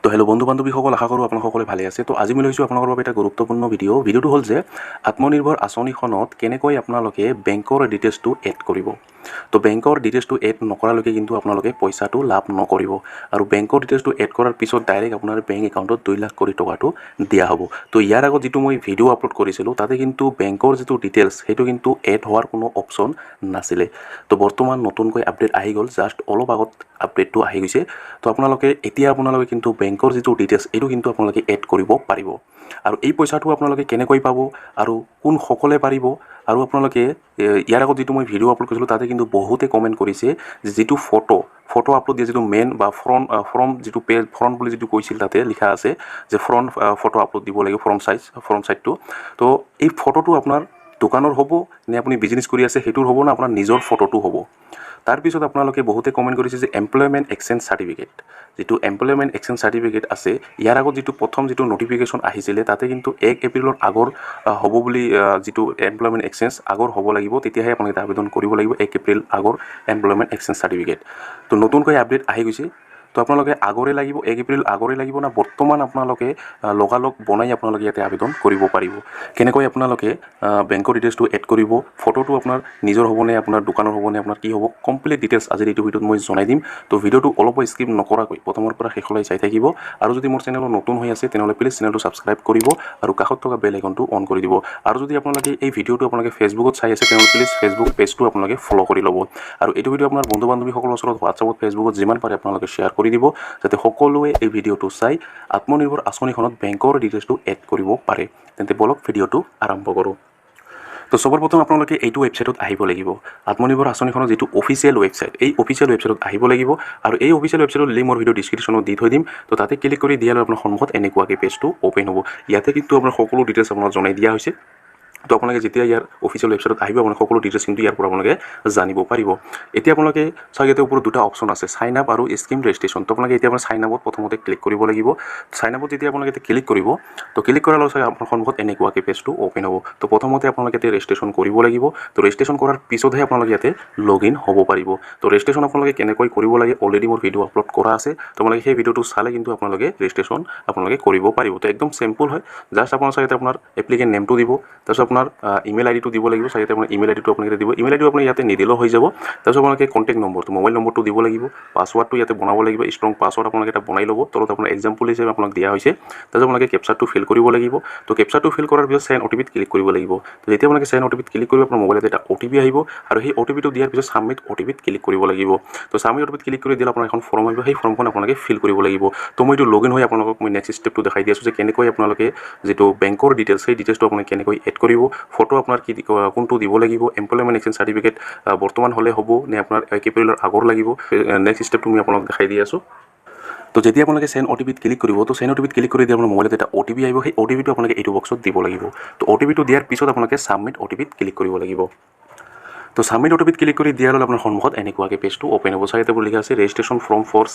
তো হেল্ল' বন্ধু বান্ধৱীসকল, আশা কৰোঁ আপোনালোক সকলোৱে ভালে আছে। তো আজি মই লৈছোঁ আপোনালোকৰ বাবে এটা গুৰুত্বপূৰ্ণ ভিডিঅ'। ভিডিঅ'টো হ'ল যে আত্মনিৰ্ভৰ আঁচনিখনত কেনেকৈ আপোনালোকে বেংকৰ ডিটেইলছটো এড কৰিব। তো বেংকৰ ডিটেইলছটো এড নকৰালৈকে কিন্তু আপোনালোকে পইচাটো লাভ নকৰিব আৰু বেংকৰ ডিটেইলছটো এড কৰাৰ পিছত ডাইৰেক্ট আপোনাৰ বেংক একাউণ্টত 2 লাখ কৰি টকাটো দিয়া হ'ব। তো ইয়াৰ আগত যিটো মই ভিডিঅ' আপলোড কৰিছিলোঁ, তাতে কিন্তু বেংকৰ যিটো ডিটেইলছ, সেইটো কিন্তু এড হোৱাৰ কোনো অপশ্যন নাছিলে। তো বৰ্তমান নতুনকৈ আপডেট আহি গ'ল, জাষ্ট অলপ আগত আপডেটটো আহি গৈছে। তো আপোনালোকে এতিয়া আপোনালোকে কিন্তু বেংকৰ যিটো ডিটেইলছ, এইটো কিন্তু আপোনালোকে এড কৰিব পাৰিব। আৰু এই পইচাটো আপোনালোকে কেনেকৈ পাব আৰু কোনসকলে পাৰিব আৰু আপোনালোকে ইয়াৰ আগত যিটো মই ভিডিঅ' আপলোড কৰিছিলোঁ, তাতে কিন্তু বহুতে কমেণ্ট কৰিছে যে যিটো ফটো ফটো আপলোড দিয়ে, যিটো মেইন বা ফ্ৰণ্ট ফ্ৰম যিটো পেজ ফ্ৰণ্ট বুলি যিটো কৈছিল, তাতে লিখা আছে যে ফ্ৰণ্ট ফটো আপলোড দিব লাগিব, ফ্ৰণ্ট চাইজ, ফ্ৰণ্ট চাইডটো। তো এই ফটোটো আপোনাৰ দোকানৰ হ'ব নে আপুনি বিজনেছ কৰি আছে সেইটোৰ হ'ব নে আপোনাৰ নিজৰ ফটোটো হ'ব? তাৰপিছত আপোনালোকে বহুতে কমেণ্ট কৰিছে যে এমপ্লয়মেণ্ট এক্সচেঞ্জ চাৰ্টিফিকেট, যিটো এমপ্লয়মেণ্ট এক্সচেঞ্জ চাৰ্টিফিকেট আছে, ইয়াৰ আগত যিটো প্ৰথম যিটো নটিফিকেশ্যন আহিছিলে, তাতে কিন্তু 1 এপ্ৰিলৰ আগৰ হ'ব বুলি, যিটো এমপ্লয়মেণ্ট এক্সচেঞ্জ আগৰ হ'ব লাগিব, তেতিয়াহে আপোনালোকে আবেদন কৰিব লাগিব, 1 এপ্ৰিল আগৰ এমপ্লয়মেণ্ট এক্সচেঞ্জ চাৰ্টিফিকেট। তো নতুনকৈ আপডেট আহি গৈছে। তো আপোনালোকে আগৰে লাগিব, 1 এপ্ৰিল আগৰে লাগিব না বৰ্তমান আপোনালোকে লগালগ বনাই আপোনালোকে ইয়াতে আবেদন কৰিব পাৰিব? কেনেকৈ আপোনালোকে বেংকৰ ডিটেইলছটো এড কৰিব, ফটোটো আপোনাৰ নিজৰ হ'বনে আপোনাৰ দোকানৰ হ'বনে আপোনাৰ কি হ'ব, কমপ্লিট ডিটেইলছ আজিৰ এইটো ভিডিঅ'ত মই জনাই দিম। তো ভিডিঅ'টো অলপো স্কিপ নকৰাকৈ প্ৰথমৰ পৰা শেষলৈ চাই থাকিব। আৰু যদি মোৰ চেনেলত নতুন হৈ আছে, তেনেহ'লে প্লিজ চেনেলটো ছাবস্ক্ৰাইব কৰিব আৰু কাষত থকা বেল আইকনটো অন কৰি দিব। আৰু যদি আপোনালোকে এই ভিডিঅ'টো আপোনালোকে ফেচবুকত চাই আছে, তেনেহ'লে প্লিজ ফেচবুক পেজটো আপোনালোকে ফ'ল' কৰি ল'ব। আৰু এইটো ভিডিঅ' আপোনাৰ বন্ধু বান্ধৱীসকলৰ ওচৰত হোৱাটছআপত, ফেচবুকত যিমান পাৰে আপোনালোকে শ্বেয়াৰ কৰি দিব, যাতে সকলোৱে এই ভিডিঅ'টো চাই আত্মনিৰ্ভৰ আঁচনিখনত বেংকৰ ডিটেইলছটো এড কৰিব পাৰে। তেন্তে বলক, ভিডিঅ'টো আৰম্ভ কৰোঁ। তো চবৰ প্ৰথম আপোনালোকে এইটো ৱেবছাইটত আহিব লাগিব। আত্মনিৰ্ভৰ আঁচনিখনৰ যিটো অফিচিয়েল ৱেবছাইট, এই অফিচিয়েল ৱেবছাইটত আহিব লাগিব। আৰু এই অফিচিয়েল ৱেবছাইটৰ লিংক মোৰ ভিডিঅ' ডিছক্ৰিপশ্যনত দি থৈ দিম। তো তাতে ক্লিক কৰি দিয়াৰ আপোনাৰ সন্মুখত এনেকুৱাকৈ পেজটো অ'পেন হ'ব। ইয়াতে কিন্তু আপোনাৰ সকলো ডিটেইলছ আপোনাক জনাই দিয়া হৈছে। তো আপোনালোকে যেতিয়া ইয়াৰ অফিচিয়েল ৱেবছাইটত আহিব, আপোনালোকে সকলো ডিটেইলছ কিন্তু ইয়াৰ পৰা আপোনালোকে জানিব পাৰিব। এতিয়া আপোনালোকে চাওক, ইয়াতে ওপৰত দুটা অপশ্যন আছে, চাইন আপ আৰু স্কিম ৰেজিষ্ট্ৰেশ্যন। তো আপোনালোকে এতিয়া আপোনাৰ চাইন আপত প্ৰথমতে ক্লিক কৰিব লাগিব। চাইন আপত যেতিয়া আপোনালোকে এতিয়া ক্লিক কৰিব, তো ক্লিক কৰাৰ লগে লগে আপোনাৰ সন্মুখত এনেকুৱাকৈ পেজটো অ'পেন হ'ব। তো প্ৰথমতে আপোনালোকে ইয়াতে ৰেজিষ্ট্ৰেশ্যন কৰিব লাগিব। তো ৰেজিষ্ট্ৰেশ্যন কৰাৰ পিছতহে আপোনালোকে ইয়াতে লগ ইন হ'ব পাৰিব। তো ৰেজিষ্ট্ৰেশ্যন আপোনালোকে কেনেকৈ কৰিব লাগে, অলৰেডি মোৰ ভিডিঅ' আপলোড কৰা আছে। তো আপোনালোকে সেই ভিডিঅ'টো চালে কিন্তু আপোনালোকে ৰেজিষ্ট্ৰেশ্যন আপোনালোকে কৰিব পাৰিব। তো একদম চিম্পল হয়। জাষ্ট আপোনাৰ চাগে আপোনাৰ এপ্লিকেণ্ট নেমটো দিব, তাৰপিছত আপোনাৰ ইমেইল আই ডিটো দিব লাগিব। চাগে আপোনাৰ ইমেইল আই ডিটো আপোনালোকে দিব। ইমেইল আই ডিটো আপুনি ইয়াতে নিদিলেও হৈ যাব। তাৰপিছত আপোনালোকে কণ্টেক্ট নম্বৰটো, মোবাইল নম্বৰটো দিব লাগিব। পাছৱাৰ্ডটো ইয়াতে বনাব লাগিব। ষ্ট্ৰং পাছৱাৰ্ড আপোনালোকে এটা বনাই ল'ব। তলত আপোনাৰ এক্সাম্পল হিচাপে আপোনাক দিয়া হৈছে। তাৰপিছত আপোনালোকে কেপচাৰটো ফিল কৰিব লাগিব। তো কেপচাৰটো ফিল কৰাৰ পিছত চেণ্ড অ' টি পিত ক্লিক কৰিব লাগিব। তো যেতিয়া আপোনালোকে চেণ্ড অ' টি পিত ক্লিক কৰিব, আপোনাৰ মোবাইলত এটা অ' টি পি আহিব আৰু সেই অ' টি পিটো দিয়াৰ পিছত ছাবমিট অ' টি পিত ক্লিক কৰিব লাগিব। তো ছাবমিট অ' টি পিত ক্লিক কৰি দিলে আপোনাৰ এখন ফৰ্ম আহিব। সেই ফৰ্মখন আপোনালোকে ফিল কৰিব লাগিব। তো মই এইটো লগ ইন হৈ আপোনালোকক মই নেক্সট ষ্টেপটো দেখাই দি আছোঁ যে কেনেকৈ আপোনালোকে যিটো বেংকৰ ডিটেইলছ, সেই ডিটেইলছটো আপোনালোকে কেনেকৈ এড কৰিব, ফটো আপোনাৰ কি কোনটো দিব লাগিব, এমপ্লয়মেণ্ট এক্সচেঞ্জ চাৰ্টিফিকেট বৰ্তমান হ'লে হ'ব নে আপোনাৰ 1 এপ্ৰিলৰ আগৰ লাগিব। নেক্সট ষ্টেপটো মই আপোনাক দেখাই দি আছোঁ। তো যেতিয়া আপোনালোকে চেণ্ড অ' টি পিত ক্লিক কৰিব, তো চেণ্ড অ' টি পিত ক্লিক কৰি দিয়ে আপোনাৰ মোবাইলত এটা অ' টি পি আহিব। সেই অ' টি পিটো আপোনালোকে এইটো বক্সত দিব লাগিব। তো অ' টি পিটো দিয়াৰ পিছত আপোনালোকে ছাবমিট অ' টি পিত ক্লিক কৰিব লাগিব। তো ছাবমিট অ' টি পিত ক্লিক কৰি দিয়াৰ লগে আপোনাৰ সন্মুখত এনেকুৱাকৈ পেজটো অ'পেন হ'ব। চাৰিটা লিখা আছে "Registration form for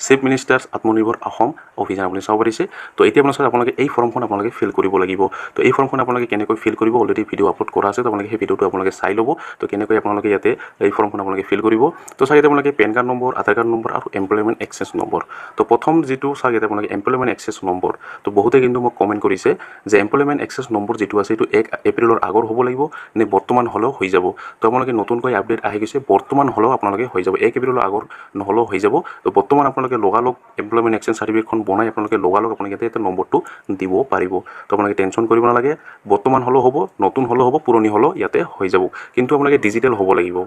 Chief Minister's Atmanirbhar Asom Abhijan", আপুনি চাব পাৰিছে। তো এতিয়া আপোনাৰ চাওক, আপোনালোকে এই ফৰ্মখন আপোনালোকে ফিল কৰিব লাগিব। তো এই ফৰ্মখন আপোনালোকে কেনেকৈ ফিল কৰিব, অলৰেডি ভিডিঅ' আপলোড কৰা আছে। তো আপোনালোকে সেই ভিডিঅ'টো আপোনালোকে চাই ল'ব। তো কেনেকৈ আপোনালোকে ইয়াতে এই ফৰ্মখন আপোনালোকে ফিল কৰিব। তো চাওক, ইয়াতে আপোনালোকে পেন কাৰ্ড নম্বৰ, আধাৰ কাৰ্ড নম্বৰ আৰু এমপ্লয়মেণ্ট এক্সচেঞ্জ নম্বৰ। তো প্ৰথম যিটো চাওক, ইয়াতে আপোনালোকে এমপ্লয়মেণ্ট এক্সচেঞ্জ নম্বৰ। তো বহুতে কিন্তু মোক কমেণ্ট কৰিছে যে এমপ্লয়মেণ্ট এক্সচেঞ্জ নম্বৰ যিটো আছে, এইটো 1 এপ্ৰিলৰ আগৰ হ'ব লাগিব নে বৰ্তমান হ'লেও হৈ যাব? তো আপোনালোকে নতুনকৈ আপডেট আহি গৈছে, বৰ্তমান হ'লেও আপোনালোকে হৈ যাব, 1 এপ্ৰিলৰ আগৰ নহ'লেও হৈ যাব। তো বৰ্তমান আপোনালোকে লগালগ এমপ্লয়মেণ্ট এক্সচেঞ্জ চাৰ্টিফিকেটখন বনাই আপোনালোকে লগালগ আপোনালোকে ইয়াতে নম্বৰটো দিব পাৰিব। তো আপোনালোকে টেনশ্যন কৰিব নালাগে। বৰ্তমান হ'লেও হ'ব, নতুন হ'লেও হ'ব, পুৰণি হ'লেও ইয়াতে হৈ যাব। কিন্তু আপোনালোকে ডিজিটেল হ'ব লাগিব,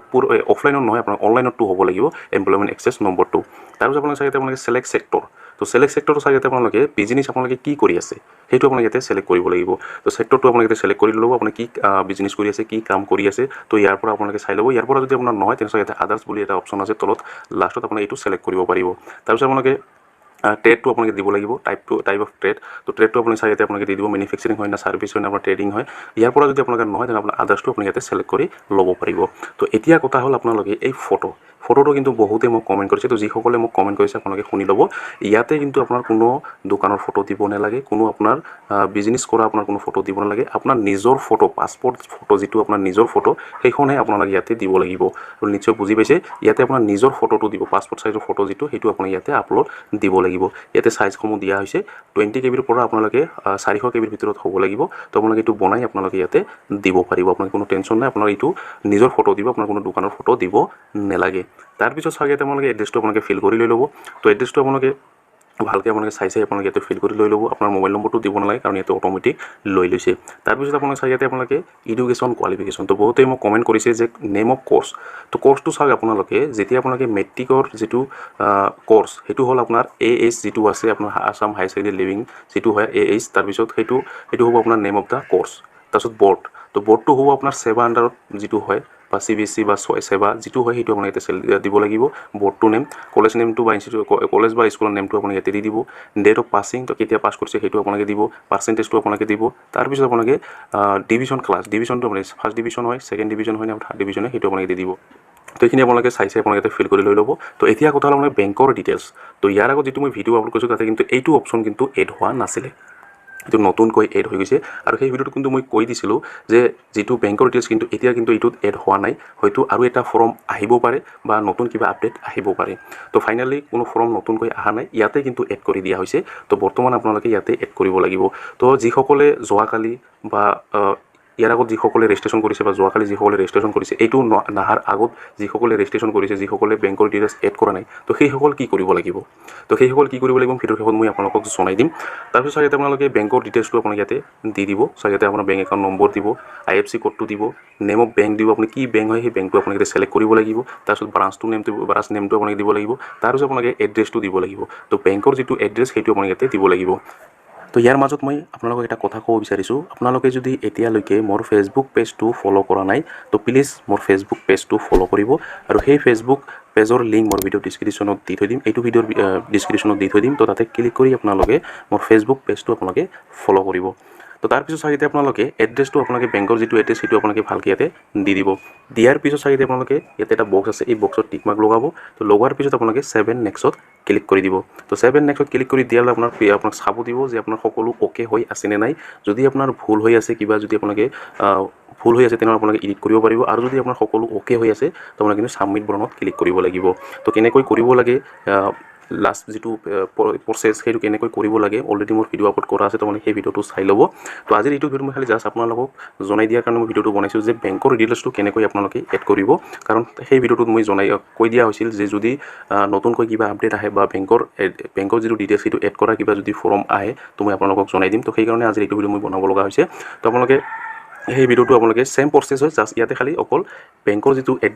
অফলাইনত নহয়, আপোনাৰ অনলাইনতো হ'ব লাগিব এমপ্লয়মেণ্ট এক্সচেঞ্জ নম্বৰটো। তাৰপিছত আপোনালোকে চাগে আপোনালোকে ছেলেক্ট ছেক্টৰ। তো ছেলেক্ট ছেক্টৰটো চাগে ইয়াতে আপোনালোকে বিজনেছ আপোনালোকে কি কৰি আছে, সেইটো আপোনালোকে ইয়াতে ছেলেক্ট কৰিব লাগিব। তো ছেক্টৰটো আপোনালোকে ইয়াতে ছেলেক্ট কৰি ল'ব, আপুনি কি বিজনেছ কৰি আছে, কি কাম কৰি আছে। তো ইয়াৰ পৰা আপোনালোকে চাই ল'ব। ইয়াৰ পৰা যদি আপোনাৰ নহয়, তেনেহ'লে ইয়াতে আদাৰ্ছ বুলি এটা অপশ্যন আছে তলত লাষ্টত, আপোনালোকে এইটো ছেলেক্ট কৰিব পাৰিব। তাৰপিছত আপোনালোকে ট্ৰেডটো আপোনালোকে দিব লাগিব, টাইপটো, টাইপ অফ ট্ৰেড। তো ট্ৰেডটো আপুনি চাই ইয়াতে আপোনালোকে দি দিব, মেনুফেকচাৰিং হয় না ছাৰ্ভিচ হয় না আপোনাৰ ট্ৰেডিং হয়। ইয়াৰ পৰা যদি আপোনালোকে নহয়, তেনেহ'লে আপোনাৰ আদাৰ্ছটো আপুনি ইয়াতে ছেলেক্ট কৰি ল'ব পাৰিব। তো এতিয়া কথা হ'ল, আপোনালোকে এই ফটোটো কিন্তু বহুতে মোক কমেণ্ট কৰিছে। তো যিসকলে মোক কমেণ্ট কৰিছে, আপোনালোকে শুনি ল'ব। ইয়াতে কিন্তু আপোনাৰ কোনো দোকানৰ ফটো দিব নালাগে, কোনো আপোনাৰ বিজনেছ কৰা আপোনাৰ কোনো ফটো দিব নালাগে। আপোনাৰ নিজৰ ফটো, পাছপৰ্ট ফটো, যিটো আপোনাৰ নিজৰ ফটো, সেইখনহে আপোনালোকে ইয়াতে দিব লাগিব। আপুনি নিশ্চয় বুজি পাইছে। ইয়াতে আপোনাৰ নিজৰ ফটোটো দিব, পাছপৰ্ট চাইজৰ ফটো যিটো, সেইটো আপুনি ইয়াতে আপলোড দিব লাগিব। লাগিব। ইয়াতে চাইজসমূহ দিয়া হৈছে, 20 কেবিৰ পৰা আপোনালোকে 400 কেবিৰ ভিতৰত হ'ব লাগিব। তো আপোনালোকে এইটো বনাই আপোনালোকে ইয়াতে দিব পাৰিব, আপোনালোকে কোনো টেনশ্যন নাই। আপোনাৰ এইটো নিজৰ ফটো দিব, আপোনাৰ কোনো দোকানৰ ফটো দিব নালাগে। তাৰপিছত চাগে ইয়াতে আপোনালোকে এড্ৰেছটো আপোনালোকে ফিল কৰি লৈ ল'ব। তো এড্ৰেছটো আপোনালোকে ভালকৈ আপোনালোকে চাই চাই আপোনালোকে ইয়াতে ফিল কৰি লৈ ল'ব। আপোনাৰ মোবাইল নম্বৰটো দিব নালাগে, কাৰণ ইয়াতে অট'মেটিক লৈ লৈছে। তাৰপিছত আপোনালোকে চাই ইয়াতে আপোনালোকে এডুকেশ্যন কোৱালিফিকেশ্যন। তো বহুতেই মোক কমেণ্ট কৰিছে যে নেম অফ কৰ্চ। তো কৰ্চটো চাওক আপোনালোকে, যেতিয়া আপোনালোকে মেট্ৰিকৰ যিটো কৰ্চ, সেইটো হ'ল আপোনাৰ এ এইচ যিটো আছে, আপোনাৰ আছাম হায়াৰ ছেকেণ্ডেৰী লিভিং যিটো হয় এ এইচ, তাৰপিছত সেইটো হ'ব আপোনাৰ নেম অফ the course. তাৰপিছত বৰ্ড, তো বৰ্ডটো হ'ব আপোনাৰ ছেবা আণ্ডাৰত যিটো হয় বা চিবিএছচি বা ছেবা যিটো হয়, সেইটো আপোনালোকে ইয়াতে দিব লাগিব বৰ্ডটো নেম। কলেজ নেমটো বা ইনষ্টিটিউট, কলেজ বা স্কুলৰ নেমটো আপোনালোকে ইয়াতে দি দিব। ডেট অফ পাছিং, তো কেতিয়া পাছ কৰিছে সেইটো আপোনালোকে দিব। পাৰ্চেণ্টেজটো আপোনালোকে দিব। তাৰপিছত আপোনালোকে ডিভিশ্যন, ক্লাছ ডিভিশ্যনটো, আপোনালোকে ফাৰ্ষ্ট ডিভিশ্যন হয়, ছেকেণ্ড ডিভিশ্যন হয় নে থাৰ্ড ডিভিশ্যন হয়, সেইটো আপোনালোকে দি দিব। তো এইখিনি আপোনালোকে চাই চাই আপোনালোকে ফিল কৰি লৈ ল'ব। তো এতিয়া কথা হ'ল আপোনালোকে বেংকৰ ডিটেইলছ। তো ইয়াৰ আগত যিটো মই ভিডিঅ' আপলোড কৰিছোঁ, তাতে কিন্তু এইটো অপশ্যন কিন্তু এড হোৱা নাছিলে, এইটো নতুনকৈ এড হৈ গৈছে। আৰু সেই ভিডিঅ'টোত কিন্তু মই কৈ দিছিলোঁ যে যিটো বেংকৰ ডিটেইলছ কিন্তু এতিয়া কিন্তু এইটোত এড হোৱা নাই, হয়তো আৰু এটা ফৰ্ম আহিব পাৰে বা নতুন কিবা আপডেট আহিব পাৰে। তো ফাইনেলি কোনো ফৰ্ম নতুনকৈ অহা নাই, ইয়াতে কিন্তু এড কৰি দিয়া হৈছে। তো বৰ্তমান আপোনালোকে ইয়াতে এড কৰিব লাগিব। তো যিসকলে যোৱাকালি বা ইয়াৰ আগত যিসকলে ৰেজিষ্ট্ৰেশ্যন কৰিছে বা যোৱাকালি যিসকলে ৰেজিষ্ট্ৰেশ্যন কৰিছে, এইটো নাহাৰ আগত যিসকলে ৰেজিষ্ট্ৰেশ্যন কৰিছে, যিসকলে বেংকৰ ডিটেইলছ এড কৰা নাই, তো সেইসকল কি কৰিব লাগিব? তো সেইসকল কি কৰিব লাগিব, ভিডিঅ'ৰ শেষত মই আপোনালোকক জনাই দিম। তাৰপিছত চাগে আপোনালোকে বেংকৰ ডিটেইলছটো আপোনালোকে ইয়াতে দি দিব। চাগে ইয়াতে আপোনাৰ বেংক একাউণ্ট নম্বৰ দিব, আইএফচি ক'ডটো দিব, নেম অফ বেংক দিব, আপুনি কি বেংক হয় সেই বেংকটো আপোনালোকে ছিলেক্ট কৰিব লাগিব। তাৰপিছত ব্ৰাঞ্চটো নেমটো, ব্ৰাঞ্চ নেমটো আপোনালোকে দিব লাগিব। তাৰপিছত আপোনালোকে এড্ৰেছটো দিব লাগিব। তো বেংকৰ যিটো এড্ৰেছ, সেইটো আপোনালোকে ইয়াতে দিব লাগিব। তো ইয়াৰ মাজত মই আপোনালোকক এটা কথা ক'ব বিচাৰিছোঁ, আপোনালোকে যদি এতিয়ালৈকে মোৰ ফেচবুক পেজটো ফ'ল' কৰা নাই, তো প্লিজ মোৰ ফেচবুক পেজটো ফ'ল' কৰিব। আৰু সেই ফেচবুক পেজৰ লিংক মোৰ ভিডিঅ' ডিছক্ৰিপশ্যনত দি থৈ দিম, এইটো ভিডিঅ'ৰ ডিছক্ৰিপশ্যনত দি থৈ দিম। তো তাতে ক্লিক কৰি আপোনালোকে মোৰ ফেচবুক পেজটো আপোনালোকে ফ'ল' কৰিব। তো তাৰপিছত চাগে আপোনালোকে এড্ৰেছটো, আপোনালোকে বেংকৰ যিটো এড্ৰেছ, সেইটো আপোনালোকে ভালকৈ ইয়াতে দি দিব। দিয়াৰ পিছত চাগে আপোনালোকে ইয়াতে এটা বক্স আছে, এই বক্সত টিক মাৰ্ক লগাব। তো লগোৱাৰ পিছত আপোনালোকে ছেভ এণ্ড নেক্সত ক্লিক কৰি দিব। তো ছেভ এণ্ড নেক্সত ক্লিক কৰি দিয়াৰ আপোনাক চাব দিব যে আপোনাৰ সকলো অ'কে হৈ আছেনে নাই। যদি আপোনাৰ ভুল হৈ আছে কিবা, যদি আপোনালোকে ভুল হৈ আছে, তেনেহ'লে আপোনালোকে এডিট কৰিব পাৰিব। আৰু যদি আপোনাৰ সকলো অ'কে হৈ আছে, তো আপোনালোকে কিন্তু ছাবমিট বটনত ক্লিক কৰিব লাগিব। তো কেনেকৈ কৰিব লাগে, লাষ্ট যিটো প্ৰচেছ, সেইটো কেনেকৈ কৰিব লাগে, অলৰেডি মোৰ ভিডিঅ' আপলোড কৰা আছে, তো মানে সেই ভিডিঅ'টো চাই ল'ব। তো আজিৰ এইটো ভিডিঅ' মই খালি জাষ্ট আপোনালোকক জনাই দিয়াৰ কাৰণে মই ভিডিঅ'টো বনাইছোঁ যে বেংকৰ ডিটেইলছটো কেনেকৈ আপোনালোকে এড কৰিব। কাৰণ সেই ভিডিঅ'টোত মই জনাই কৈ দিয়া হৈছিল যে যদি নতুনকৈ কিবা আপডেট আহে বা বেংকৰ যিটো ডিটেইলছ, সেইটো এড কৰা কিবা যদি ফৰ্ম আহে, তো মই আপোনালোকক জনাই দিম। তো সেইকাৰণে আজিৰ এইটো ভিডিঅ' মই বনাব লগা হৈছে। তো আপোনালোকে সেই ভিডিঅ'টো আপোনালোকে ছেম প্ৰচেছ হয়, জাষ্ট ইয়াতে খালি অকল বেংকৰ যিটো এড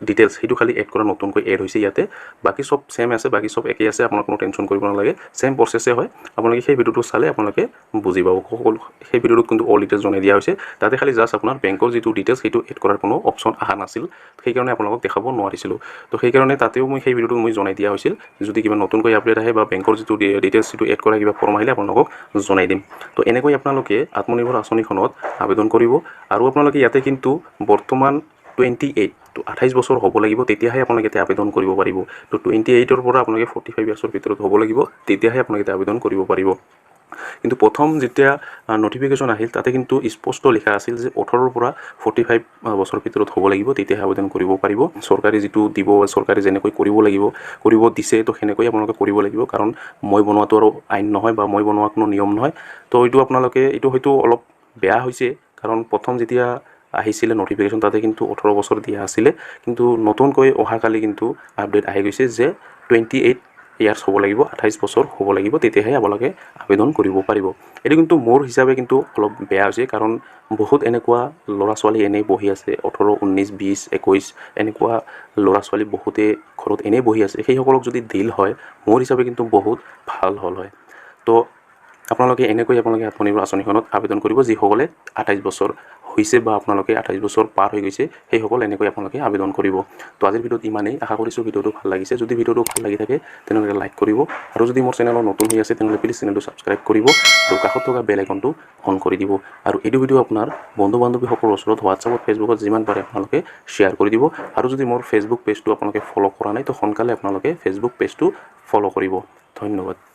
ডিটেইলছ, সেইটো খালি এড কৰা নতুনকৈ এড হৈছে ইয়াতে। বাকী চব ছেম আছে, বাকী চব একেই আছে, আপোনাৰ কোনো টেনশ্যন কৰিব নালাগে, ছেম প্ৰচেছে হয়। আপোনালোকে সেই ভিডিঅ'টো চালে আপোনালোকে বুজি পাব সকলো। সেই ভিডিঅ'টোত কিন্তু অল ডিটেইলছ জনাই দিয়া হৈছে। তাতে খালি জাষ্ট আপোনাৰ বেংকৰ যিটো ডিটেইলছ, সেইটো এড কৰাৰ কোনো অপশ্যন অহা নাছিল, সেইকাৰণে আপোনালোকক দেখাব নোৱাৰিছিলোঁ। তো সেইকাৰণে তাতেও মই সেই ভিডিঅ'টোত মই জনাই দিয়া হৈছিল, যদি কিবা নতুনকৈ আপডেট আহে বা বেংকৰ যিটো ডিটেইলছ, সেইটো এড কৰা কিবা ফৰ্ম আহিলে আপোনালোকক জনাই দিম। তো এনেকৈ আপোনালোকে আত্মনিৰ্ভৰ আঁচনিখনত আবেদন কৰিব। আৰু আপোনালোকে ইয়াতে কিন্তু বৰ্তমান 28, তো 28 বছৰ হ'ব লাগিব, তেতিয়াহে আপোনালোকে ইয়াতে আবেদন কৰিব পাৰিব। তো 28ৰ পৰা আপোনালোকে 45 ইয়াৰ্ছৰ ভিতৰত হ'ব লাগিব, তেতিয়াহে আপোনালোকে ইয়াতে আবেদন কৰিব পাৰিব। কিন্তু প্ৰথম যেতিয়া নটিফিকেশ্যন আহিল, তাতে কিন্তু স্পষ্ট লিখা আছিল যে 18ৰ পৰা 45 বছৰৰ ভিতৰত হ'ব লাগিব, তেতিয়াহে আবেদন কৰিব পাৰিব। চৰকাৰে যিটো দিব, চৰকাৰে যেনেকৈ কৰিব লাগিব, কৰিব দিছে, তো সেনেকৈ আপোনালোকে কৰিব লাগিব। কাৰণ মই বনোৱাটো আৰু আইন নহয় বা মই বনোৱা কোনো নিয়ম নহয়। তো এইটো আপোনালোকে এইটো হয়তো অলপ বেয়া হৈছে, কাৰণ প্ৰথম যেতিয়া আহিছিলে নটিফিকেশ্যন, তাতে কিন্তু 18 বছৰ দিয়া আছিলে। কিন্তু নতুনকৈ অহাকালি কিন্তু আপডেট আহি গৈছে যে 28 ইয়াৰ্ছ হ'ব লাগিব, 28 বছৰ হ'ব লাগিব, তেতিয়াহে আপোনালোকে আবেদন কৰিব পাৰিব। এইটো কিন্তু মোৰ হিচাপে কিন্তু অলপ বেয়া হৈছে, কাৰণ বহুত এনেকুৱা ল'ৰা ছোৱালী এনেই বহি আছে, 18, 19, 20, 21 এনেকুৱা ল'ৰা ছোৱালী বহুতে ঘৰত এনেই বহি আছে। সেইসকলক যদি দিল হয়, মোৰ হিচাপে কিন্তু বহুত ভাল হ'ল হয়। তো আপোনালোকে এনেকৈ আপোনালোকে আত্মনিৰ্ভৰ আঁচনিখনত আবেদন কৰিব। যিসকলে 28 বছৰ হৈছে বা আপোনালোকে 28 বছৰ পাৰ হৈ গৈছে, সেইসকল এনেকৈ আপোনালোকে আবেদন কৰিব। তো আজিৰ ভিডিঅ'ত ইমানেই। আশা কৰিছোঁ ভিডিঅ'টো ভাল লাগিছে। যদি ভিডিঅ'টো ভাল লাগি থাকে, তেনেহ'লে লাইক কৰিব। আৰু যদি মোৰ চেনেলত নতুন হৈ আছে, তেনেহ'লে প্লিজ চেনেলটো ছাবস্ক্ৰাইব কৰিব আৰু কাষত থকা বেল আইকনটো অন কৰি দিব। আৰু এইটো ভিডিঅ' আপোনাৰ বন্ধু বান্ধৱীসকলৰ ওচৰত হোৱাটছআপত, ফেচবুকত যিমান পাৰে আপোনালোকে শ্বেয়াৰ কৰি দিব। আৰু যদি মোৰ ফেচবুক পেজটো আপোনালোকে ফ'ল' কৰা নাই, তো সোনকালে আপোনালোকে ফেচবুক পেজটো ফ'ল' কৰিব। ধন্যবাদ।